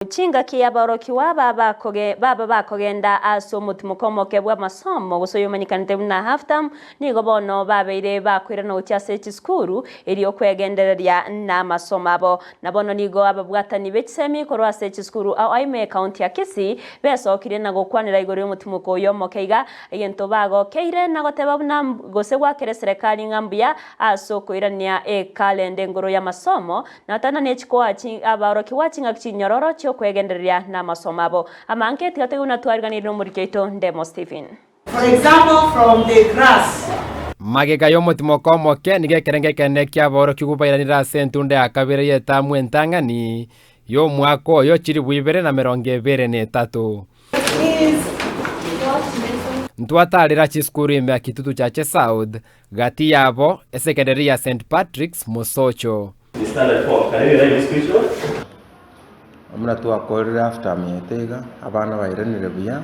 Chingaki aborokigwa baba bakogenda ase omotimoko omoke bw'amasomo, gose oyomanyekanete buna half term, nigo bono babeire bakoirana gochia ase chisukuru erio kwegendereria namasomo abo. Na bono nigo ababwatani be chisemi korwa ase chisukuru ao ime ekaunti ya Kisii besokirie na gokwanera igoro y'omotimoko oyo omoke iga, egento bagokeire na goteba buna gose gwakera eserekari ng'a mbuya ase okoirania ekalenda engoro y'amasomo Natana ne chikoa aborokigwa ching'aki chinyororo chi'okwegendereria namasomo abo. Amange tiga toigwe buna twariganirie nomoriki oito Ndemo Stephen. For example from the grass. Magega y'omotimoko omoke nigo ekerengo ekenene ki'aborokigwa bairanire ase entunda ya kabere y'etamu entang'ani y'omwaka oyo chilifu ibere na merongo ebere na etato. Ntwatarera chisukuru ime ya Kitutu Chache South, gati yabo esekenderi ya St Patrick's Mosocho. Buna twakorire half term yaito iga, abana bairanire buya,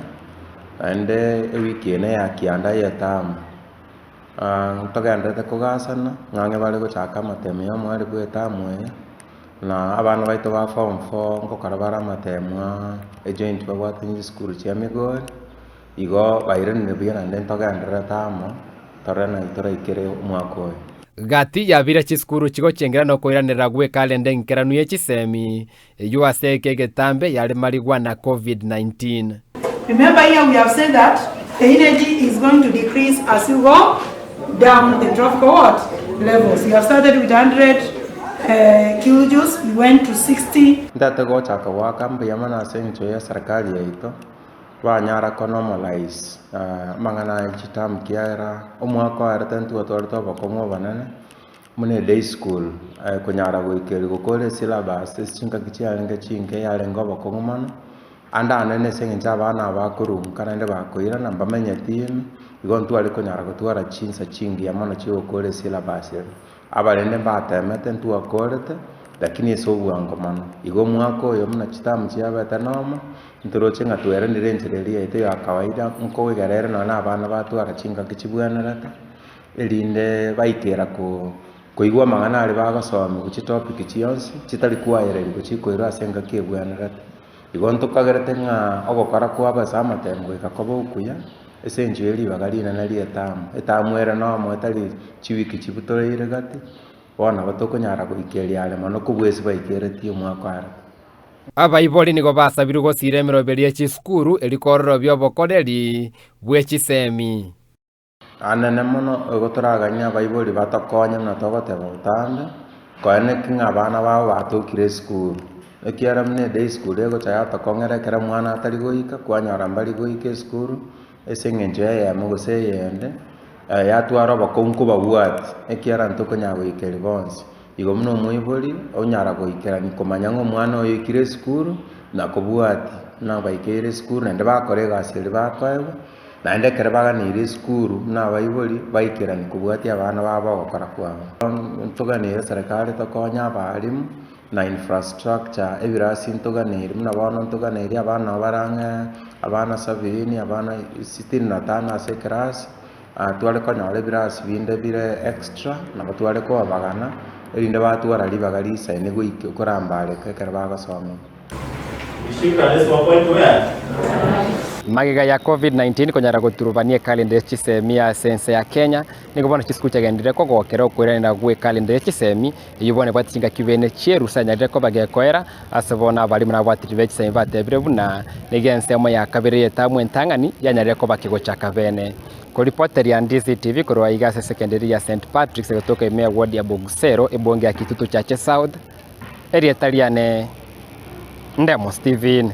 naende ewiki eye neya kianda ya etamu. Ntogendererete kogasana, ng'ang'e bare gochaka amatemo ya omweri bwa etamu eye, na abana baito ba form four nkokora bare amatemo aa ejoint babwate chisukuru chia migori, Igo bairanire buya naende ntogendererete amo, torore naki toraikere omwaka oyo. Gati ya biria chisukuru chigochengera nokoiranerera gw'ekalenda enkeranu ye chisemi, eyio ase eke egetambe yare marigwa na Covid-19. Remember here we have said that the energy is going to decrease as you go down the trophical what? Levels. You have started with 100 uh, kilojoules, you went to 60. Ntete gochaka goaka mbuya mono ase engencho y'eserekari yaito, Banyara konormalize amang'ana aya chiterm kiagera omwaka oerete intwe twarete obokong'u obonene, buna eday school konyara goikeria gokora esyllabus ase chingaki chiarenge chinke yarenge obokong'u mono, ande anene ase eng'encho abana aba bakorunka naende bakoirana mbamenyeti ime, igo ntware konyara gotwara chinsa chingiya mono chiogokora esyllabus ere. Abarende mbatemete ntwakorete, lakini ase obwango mono. Igo omwaka oyo buna chitamu chiabete nomo, ntoroche ng'a tweranire enchera eria yaito ya kawaida, nkoigera ere nonya na abana batwara chingaki chibwenerete, erinde baikera ko koigwa amang'ana aria bagosomigwa chitopic chionsi, chitari kwaererigwa chikoirwa ase engaki ebwenerete. Igo ntokagerete ng'a ogokora kwabo ase amatemo goika kobe okuya, ase enchera ye ribaga rinene ri'etamu. Etamu ere nomo etari chiwiki chibutoreire gati, bono nabo tokonyara goikeria are mono kobua ase baikeretie omwaka oerete. Abaibori nigo basabirwe gosiira emeroberi ye chisukuru erio kororobia obokoreri bwe chisemi. Anene mono igo toraganye abaibori batokonye buna togoteba botambe, koeneki ng'a abana babo batokire esukuru. Ekiagera buna eday school egocha yatokong'era ekero omwana atari goika, kwanyora mbari goika esukuru, ase eng'encho eyemo gose eyende, yatwara obokong'u kobabwati, ekiagera ntokonyara goikeria bonsi. Igo buna omoibori, onyara goikerania komanya ng'a omwana oyo oikire esukuru, nakobwati buna baikeire esukuru naende bakora egasi eria bakoegwa. Naende ekero baganeire esukuru buna abaibori, baikeranie kobwatia abana babo ogokora kwabo. Ntoganeire eserekari tokonye abalimu na infrastructure, ebirasi ntoganeire buna bono ntoganeiri abana nabo bare ang'e abana sabini, abana sitini na tano ase eclass, tware konyora ebirasi binde bire extra, nabo tware kobagana, erinde batwara ribaga risaine goika korambareka ekero bagosoma. Magega ya Covid-19 konyara goturubania ekalenda ye chisemi ase ense ya Kenya, nigo bono chisukuru chiagenderire kogokera okoiranera gw'ekalenda ye chisemi, eyio bono ebwate chingaki bene chi'erusa yanyarire koba gekoera, ase bono abalimu na ababwatiri be chisemi batebire buna nigo ensemo ya kabere y'etamu entang'ani yanyarire koba kegochaka bene. Koripoteria DCTV korwa aiga ase esekenderi ya St Patrick's egotoka ime ya ward ya Bogusero, ebunge ya Kitutu Chache South, Erieta riane Ndemo Stephen.